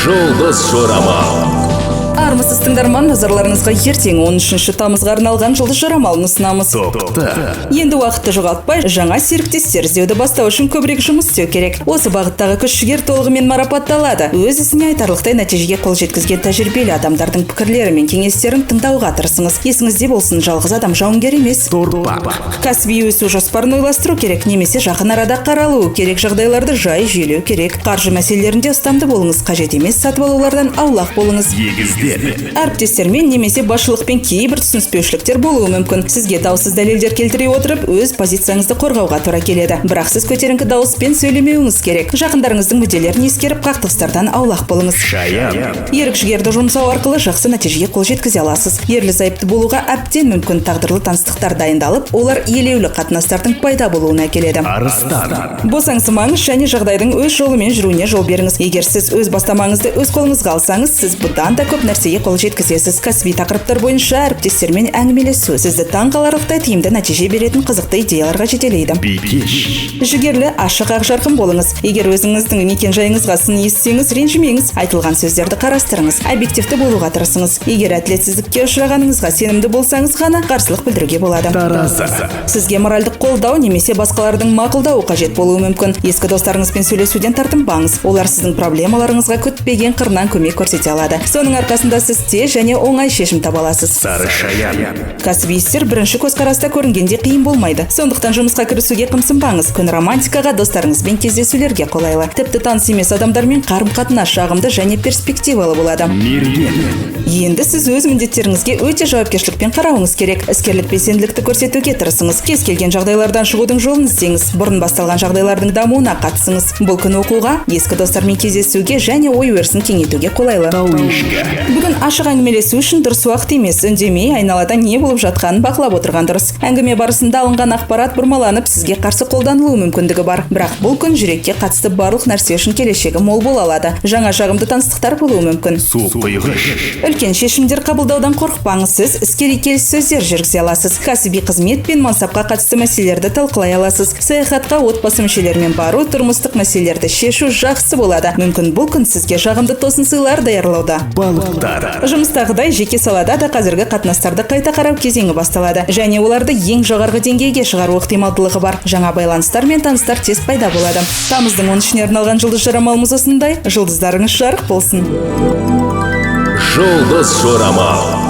Жұлдыз жорамал. Армысыз, тыңдарман! Назарларыңызға ертең, 13 тамызға арналған жұлдыз жорамалын ұсынамыз. Тоқта. Енді уақытты жоғалтпай, жаңа серіктестер іздеуді бастау үшін көбірек жұмыс істеу керек. Осы бағыттағы күш жігер толығымен марапатталады. Өз ісіне айтарлықтай нәтижеге қол жеткізген тәжірибелі адамдардың пікірлері мен кеңестерін тыңдауға тырысыңыз. Есіңізде болсын, жалғыз адам жауынгер емес. Торпақ. Кәсіби өсу жоспарын ойластыру керек немесе жақын арада қаралуы керек жағдайларды жай жүйелеу керек. Қаржы мәселелерінде ұстамды болыңыз, қажет емес сатып алулардан аулақ болыңыз. Егіздер. Әріптестермен немесе басшылықпен кейбір түсініспеушіліктер болуы мүмкін. Сізге даусыз дәлелдер келтіре отырып, өз позицияңызды қорғауға тура келеді. Бірақ сіз көтеріңкі дауыспен сөйлемеуіңіз керек. Жақындарыңыздың мүдделерін ескеріп, қақтығыстардан аулақ болыңыз. Шаян. Ерік жігерді жұмсау арқылы жақсы нәтижеге қол жеткізе аласыз. Ерлі зайыпты болуға әбден мүмкін. Тағдырлы таныстықтар дайындалып, олар елеулі қатынастардың пайда болуына әкеледі. Арыстан. Босаңсымаңыз және жағдайдың өз жолымен жүруіне жол беріңіз. Егер сіз өз бастамаңызды өз қолыңызға алсаңыз, сіз бұдан да көп нәрсеге қол жеткізесіз. Кәсіби тақырыптар бойынша әріптестермен әңгімелесу сізді таң қаларлықтай тиімді нәтиже беретін қызықты идеяларға жетелейді. Бикеш. Жігерлі, ашық, ақжарқын болыңыз. Егер өзіңіздің мекен жайыңызға сын естісеңіз, ренжімеңіз. Айтылған сөздерді қарастырыңыз. Объективті болуға тырысыңыз. Егер әділетсіздікке ұшырағаныңызға сенімді болсаңыз ғана қарсылық білдіруге болады. Таразы. Сізге моральдық қолдау немесе басқалардың мақұлдауы қажет болуы мүмкін. Ескі достарыңызбен сөйлесуден тартынбаңыз. Олар сіздің проблемаларыңызға күтпеген қырынан көмек көрсете алады. Соның арқасында сіз тез және оңай шешім таба аласыз. Сары шаян. Кәсіби істер бірінші көзқараста көрінгенде қиын болмайды. Сондықтан жұмысқа кірісуге қымсынбаңыз. Күн романтикаға, достарыңызбен кездесулерге қолайлы. Тіпті таныс емес адамдармен қарым қатынас жағымды және перспективалы болады. Мерген. Енді сіз өз міндеттеріңізге өте жауапкершілікпен қарауыңыз керек. Іскерлік белсенділікті көрсетуге тырысыңыз. Кез келген жағдайлардан шығудың жолын іздеңіз. Бұрын басталған жағдайлардың дамуына қатысыңыз. Бұл күн оқуға, ескі достармен кездесуге және ой өрісін кеңейтуге қолайлы. Тау ешкі. Бүгін ашық әңгімелесу үшін дұрыс уақыт емес. Үндемей, айналада не болып жатқанын бақылап отырған дұрыс. Әңгіме барысында алынған ақпарат бұрмаланып, сізге қарсы қолданылуы мүмкіндігі бар. Бірақ бұл күн жүрекке қатысты барлық нәрсе үшін келешегі мол бола алады. Жаңа жағымды таныстықтар болуы мүмкін. Су құйғыш. Үлкен шешімдер қабылдаудан қорықпаңыз. Сіз іскери келіссөздер жүргізе аласыз. Кәсіби қызмет пен мансапқа қатысты мәселелерді талқылай аласыз. Саяхатқа отбасы мүшелерімен бару, тұрмыстық мәселелерді шешу жақсы болады. Мүмкін, бұл күн сізге жағымды тосын сыйлар даярлауда. Балықтар. Жұмыстағыдай жеке салада да қазіргі қатынастарды қайта қарау кезеңі басталады және оларды ең жоғарғы деңгейге шығару ықтималдылығы бар. Жаңа байланыстар мен таныстар тез пайда болады. Тамыздың 13-іне арналған жұлдыз жорамалымыз осындай. Жұлдыздарыңыз жарық болсын! Жұлдыз жорамал.